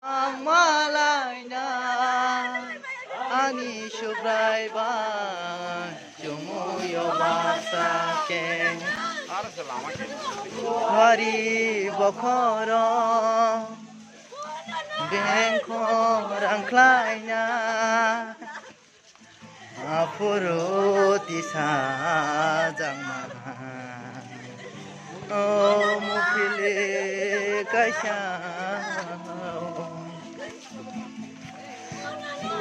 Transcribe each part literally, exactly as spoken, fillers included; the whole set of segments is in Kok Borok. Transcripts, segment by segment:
Ang malaina ani Subrai bai chumuyo baksa khe. Hari bokhoro bengkho rangkhlaina. Aphuru tisa jangma, o muphili kaisa,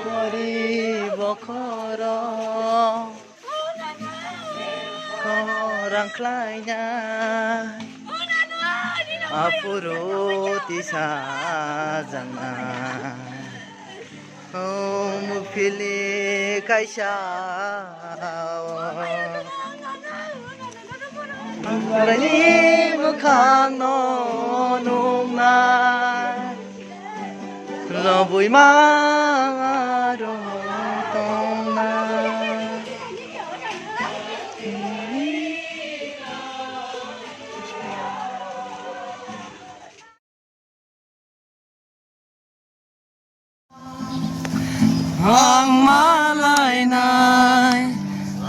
kori bokhoro, khorang khlaina. Aphuru tisa jangma. Om phili kaisa. Ni mwkhang no nungna. Lobwi ma rong tongna. Ang malainai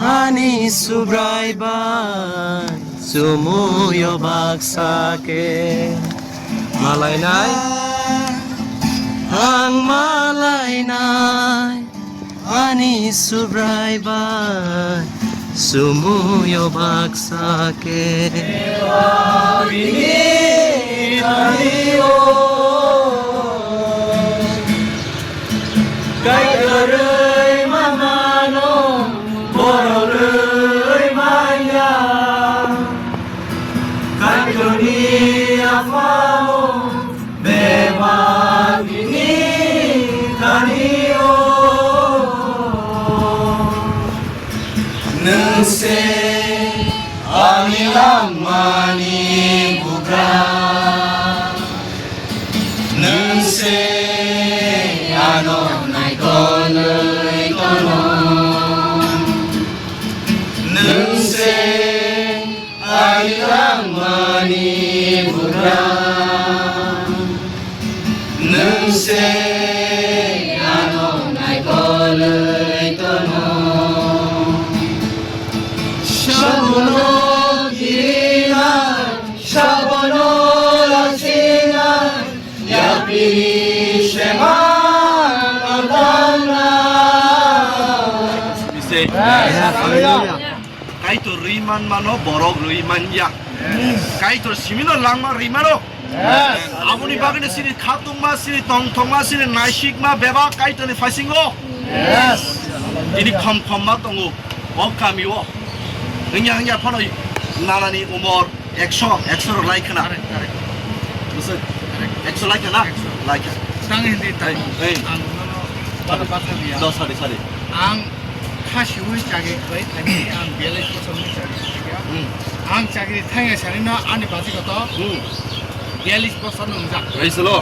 ani Subrai bai chumuyo baksa khe. Malainai. Ang malainai ani Subrai bai chumuyo baksa khe. Bini thani o kaitorwi mamano bororwi manya. Kaitorni aphao bebak bini thani o. Nwng se ani langmani bugra. Nwng se ano naikolwi tono. Nwng se ani langmani bugra. Nwng se ano naikolwi tono. Sabono kirina, sabono lachina, yapiri sema tangna. Yes. Hallelujah. Kaitor rwi man mano, borok rwi man ya. Kaitor simino langma rwi mano. Yes. Aboni bagwino chini khatungma, chini tongthokma, chini naisikma bebak Kaitorni phasingo. Yes. Tini khom khom ma tongo o kamio. Hingya hingya phano nanani umor ekso, ekso rok lai khna. Correct, correct. Bwswk? Correct. Ekso lai khna? Ekso. Lai kha. Tang hindi tang. Ei, ei. Ang nono bana basa diya. Do, sorry, sorry. Ang khasiwi chakri khlai thani, ang biyalish bosor ni chakri khlai. Hmm. Ang chakri thangya sani no ani baji koto. Hmm. Biyalish bosor no wngjak. Ei solo.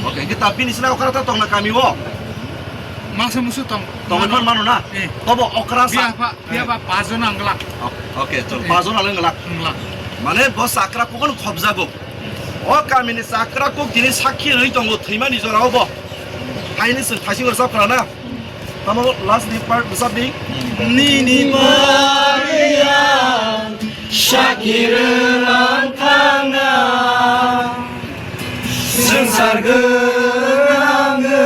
Okay, kita finish na okra ta tongna kami wo. Masa musu tong. Tong mano. Mano na? Eh. Tobo okra sa. Biya pa, biya pa, pajon ang glak. O-, okay, chol. Eh. Pajon ang glak. Glak. Mane bo sakra kokon khobjago. O kamini sakra kok tini sakhi rwi tongo thwimani jorao bo. Haini chwng thaising rwchap khna na. Tamo last ni part bwsap di. Nini bariya sakhi rwlang thangna. Swngchar gwnangwi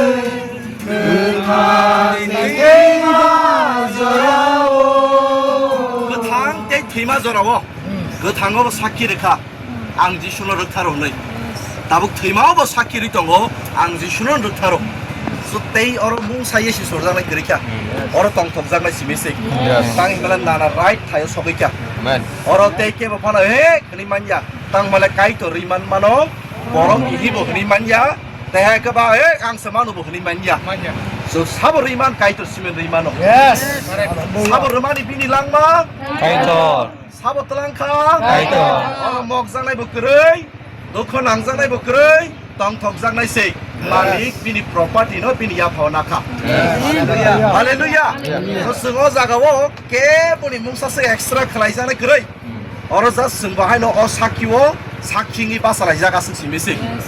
kwthang tei thwima jorao. Kwthang tei thwima jorao. Kwthango bo sakhi rwkha. Ang Jisuno rwktharo hwnwi. Tabuk thwimao bo sakki rwi tongo, ang Jisuno rwktharo. So, tei oro mungsa ye si sorjaknai kwrwi kha. Oro tongthokjaknai simi se. Yes. Tang himala nana right thaio sogwi kha. Amen. Oro tei kebo phano, "He," hwnwi manya. Tang himala Kaitor rwi man mano, borok ihi bo hwnwi manya. Tei hai khe ba, "He, ang se mano bo," hwnwi manya. Manya. So, sabo rwi man Kaitor simen rwi mano. Yes. Sabo rwmani bini langma. Kaitor. Sabo twlang kha? Kaitor. Oro mokjaknai bo kwrwi, dukho nangjaknai bo kwrwi, tongthokjaknai se. Yes. Malik bini property no bini yaphao nakha. Yes. Hallelujah. Hallelujah. So, chwng o jaga o keboni mungsa se extra khlaijaknai kwrwi. Oro just chwng bo haino o sakki o sakki wngwi bachalaijak aswk simi se. Yes.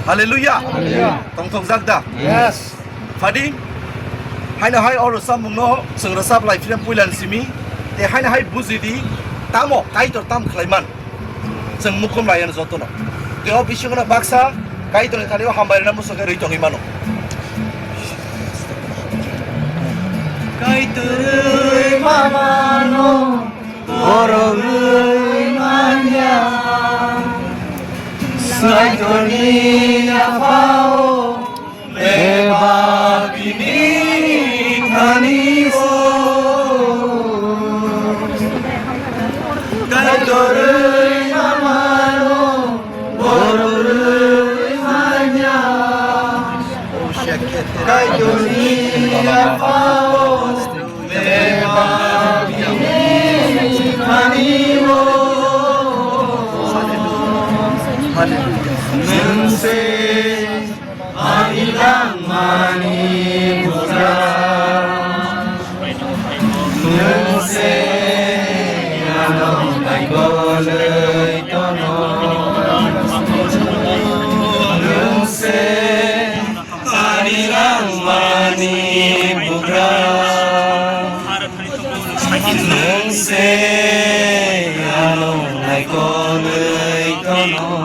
Hallelujah. Hallelujah. Tongthokjak da? Yes. Phadi, haino hai o rwchapmungno chwng rwchap lai phirem puilani simi, tei haino hai buji di, tamo Kaitor tam khlai man. Chwng mukhum lai ano jotono. Tei o bisingo no baksa Kaitorni thani o hambai rwna muchung khe rwi tongwi mano. Kaitor rwi mamano, borok rwi manya. Kaitorni yaphao, bebak bini thani o. Kaitor rwi mamano, borok rwi manya. Kaitorni yaphao, bebak bini thani o. Nwng se ani langmani bugra. Nwng se ano naikolwi tono. Nwng se ani langmani bugra. Nwng se ano naikolwi tono.